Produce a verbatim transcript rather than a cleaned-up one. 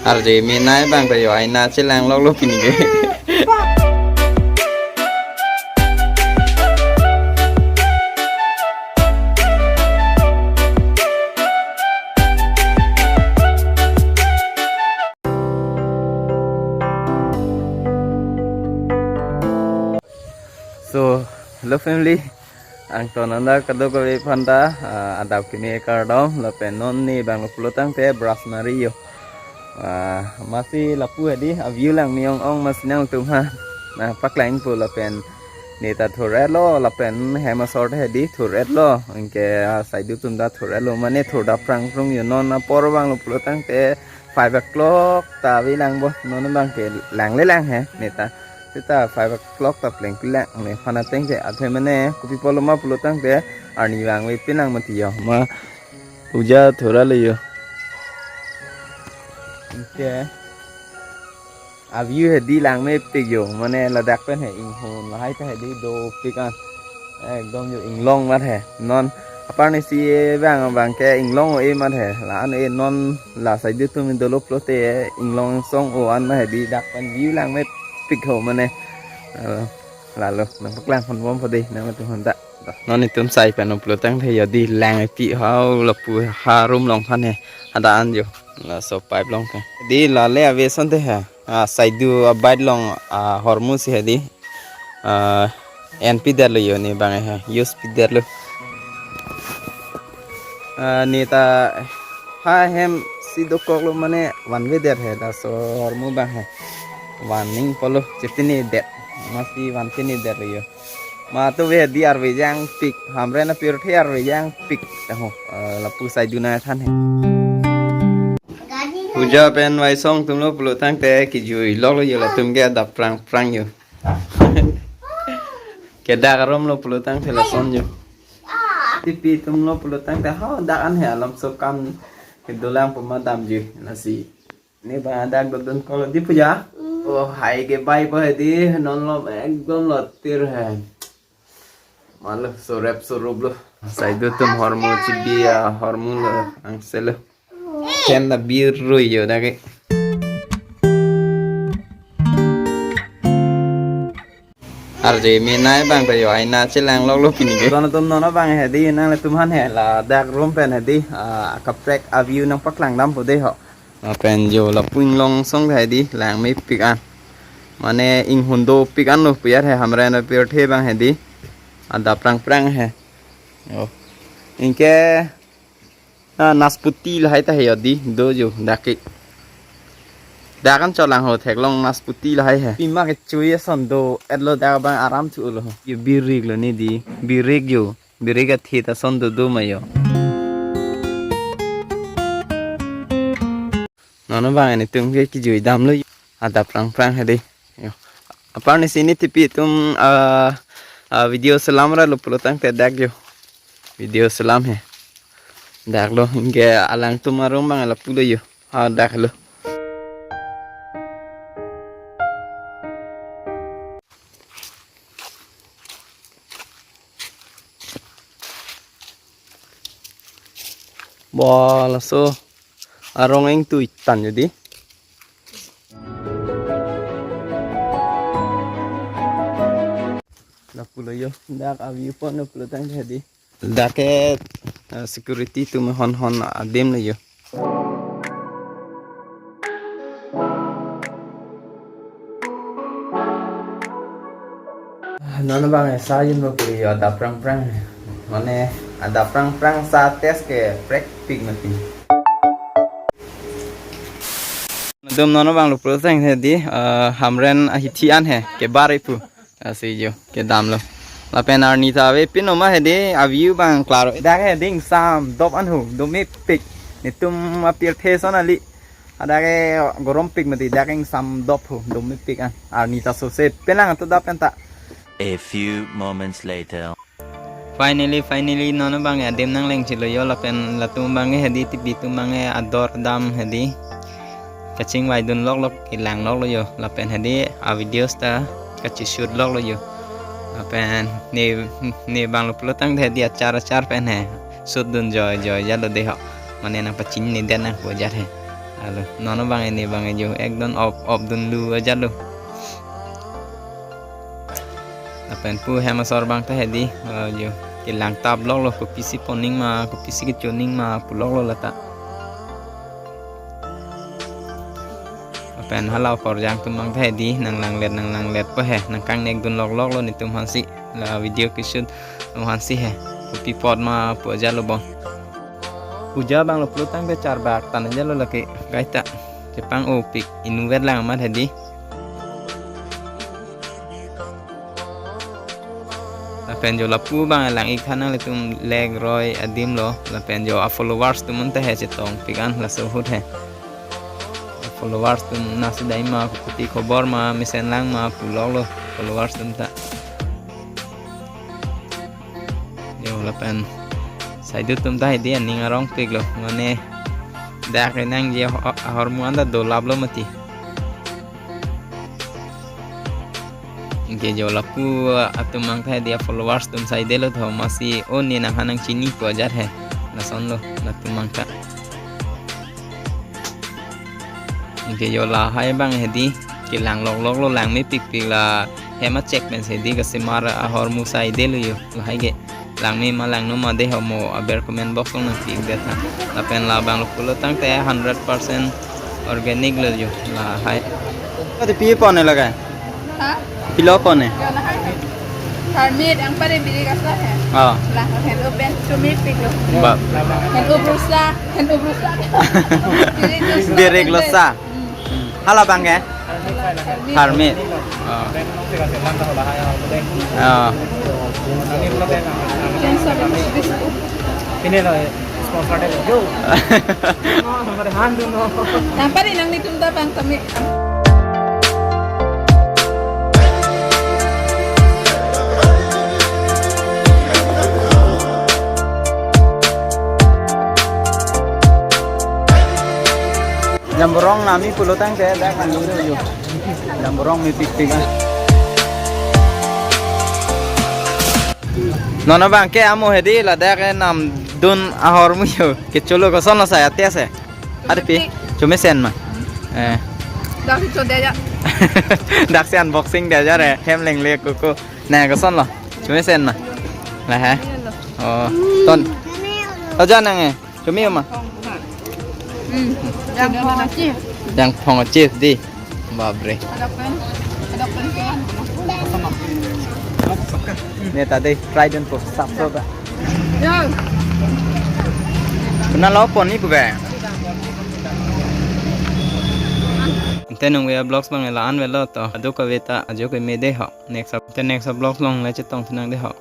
Arje menei abang ta yo aina chelang loklo pini ke. So, hello family. Angton anda kadokave aphanta, ah, adap kimi kardom, lapen non ne abang pulo tangte brush mari yo. Ah, masi lapu hedi, a-view lang ni ong ong masi nangtum ha. Na paklang po lapen ne ta thur-etlo, lapen hem asor hedi thur-etlo. Anke, ah, saidu atum ta thur-etlo, mane thur dap prang prung yo non apor abang pulo tangte five o'clock ta ave lang bo, non abang ke lang le lang he, ne ta. Seta five o'clock ta plengpi lang, ne aphan ateng ke athe mane kopi apotlo ma pulo tangte arni vangve pin lang mati yo. Ma puja thur-etlo yo. Anke a-view hedi lang mepik yo, mane ladak pen he inghun lahai ta hedi dopik an. Ekdom yo inglong mat he. Non apar ni si abang abang ke inglong o-e mat he. La-an e non la saidu atum dolo pulote inglong song o an ma hedi dak pen view lang mepik ho mane. Eh, lalo nangpaklang ponbom po dei nangtum aphanta. Non itum sai pen pulo tangte yo di lang epi hau lapu ha room along aphan he. Ada an yo. Laso pipe along ke. Di lale ave asonte he. Ah, saidu abide along, ah, hormu si hedi. Ah, en pidetlo yo ne abang he. Use pidetlo. Ah, ne ta ha hem si dokoklo mane vanvedet he, laso hormu abang he. Van ning apotlo chepini det. Masi van pini detlo yo. Ma to ve di arve jangpik. Hamren apirthe arve jangpik. Taho, eh, lapu saidu nangthan he. Puja pen vaisong atumlo pulo tangte kijui loklo yo latum ke adap prang prang yo. Ke dak aromlo pulo tangte lason yo. Tipi atumlo pulo tangte ha dak an he alam so kam kedolang puma damji lasi. Ne abang dak dodun kolo di Puja. Mm. Oh, hai ke bai po hedi, non lo ekdom lo tir he. Malo sorep sorup lo. Saidu atum hormu chibi a hormu lo angselo. Ken la birui yo dak ke. Arje menei abang ta yo aina chelang loklo pini ke. Don atum non abang hedi nanglitum aphan he ladak room pen hedi, ah, kaprek a-view nangpaklang dam po dei ho. Lapen yo lapu inglong song hedi lang mepik an. Mane inghun dopik an lo pu ya he Hamren apirthe abang hedi. Adap prang prang he. Yo. Anke ah, nasputi lahai ta he yo di, do yo, dak ke. Dak an cholang ho theklong nasputi lahai he. Pima kechui ason do-etlo dak abang aram thulo. Yo birik lo ne di, birik yo. Birik athe ta ason dodo ma yo. Non abang netum ke kijui damlo yo. Adap prang prang hedi. Yo. Apar ni si ne tipi atum, ah, ah, video selam ra lo pulo tangte dak yo. Video selam he. Dak lo, anke alangtum a room abang lapulo yo. Ah, dak lo. Bo laso arong ingtui tan jadi. Lapulo yo, dak a-view point lapulo tang jadi. Dak ke, eh, security atum hon hon adim lo yo. Non abang esa yun lo puli yo adap prang prang. Mane adap prang prang sa test ke prek pik mati. Dum non abang lo pulo tang he di, eh, Hamren ahithi an he ke bar ipu. Asi jo, kedam lo. Lapen arni ta ave pin oma hedi, a-view abang klaro. Dak hedi ingsam dop anhu, dome pik. Netum apirthe ason ali. Hadak ke gorom pik mati, dak ingsam dop hu, dome pik an. Arni ta sose penang atu dap pen ta. A few moments later. Finally, finally, non abang adim nangleng chilo yo, lapen latum abang hedi, tipi atum abang ador dam hedi. Kachingvai dun lok lok, kelang lok lo yo. Lapen hedi a-videos ta kachishoot lok lo yo. Lapen ne, ne abang lo pulo tang hedi achar achar pen he shoot dun joi joi jalo de ho. Mane nangpachini ne den nang po jat he. Alo, non abang ini abang jo ekdom op op dunlo ajat lo. Lapen pu hem asor abang ta hedi, eh, jo kelang taplok lo, kopisi ponning ma, kopisi kechoning ma pulok lo lata. Lapen hala okorjang atum abang ta hedi, nanglanglet nanglanglet pa he, nangkangnek dunloklok lo netum aphansi, la video keshoot atum aphansi he, kopi apot ma pu ajat lo bon. Puja abang lo pulo tangte charbak tan ajat lo lake, kaita chepang-opik inutvet lang amat hedi. Lapen jo lapu abang lang-ik than nanglitum lek roi adim lo, lapen jo a-followers atum un ta he chetongpik an laso ahut he. A-followers atum nasi dai ma, kopi khobor ma, mesen lang ma pulok lo followers atum ta. Jo lapen saidu atum ta hedi aning arongpik lo, mane dak nangji aho-, ahormu an ta dolap lo mati. Anke jo lapu atum abang ta hedi a-followers atum saide lo tho, masi oni nanghan nangchini pu ajat he. Lason lo latum abang ta. Anke jo lahai abang hedi kelang loklok lo, langmepikpik la hem a-check pen hedi kasemar ahormu saide lo jo lahai ke. Langme ma langno ma dei ho mo aber comment box along nangpi-ik det tha. Lapen labang lo pulo tangte hundred percent organic lo jo lahai. Ate pi pon ne laga? Ha? Pilo pon ne? Jo lahai hai. Farm-made, anpar biri kasa hai. Oh. Lah hen open, chomepik lo. Ba. Hen ubrusa, hen ubrusa. Biri kasa. Biri kasa. Hmm. Hala abang ke? Farm-made. Oh. Oh. Ini lo sponsor deh. Yo. Nomor han dun no. Anpar nanglitum ta bang kami. Jamborong nami pulo tangte dak kami dulu. Jamborong mepikpik. Non abang ke amo hedi ladak ke namdun ahormu jo. Kecholo koson lo saya tes he. Ate pi? Chomesen ma. Eh. Daksi chode aja. Daksi unboxing det aja re. Hem lengle koko. Nah, koson lo. Chomesen ma. Lahai. Oh, ton. Aja nang eh. Chome ma. Hmm. Jangphong chips. Jangphong chips dei. Bapre. Ada pen. Ada pen pen. Ne ta dei try dunpo, sapso ta. Ya. Puna lo pon ni pu ke. Ante nung vlogs abang la-an avelo to. Adu kave ta ajo keme dei ho. Next up, te next vlogs along le chetongthu nang dei ho.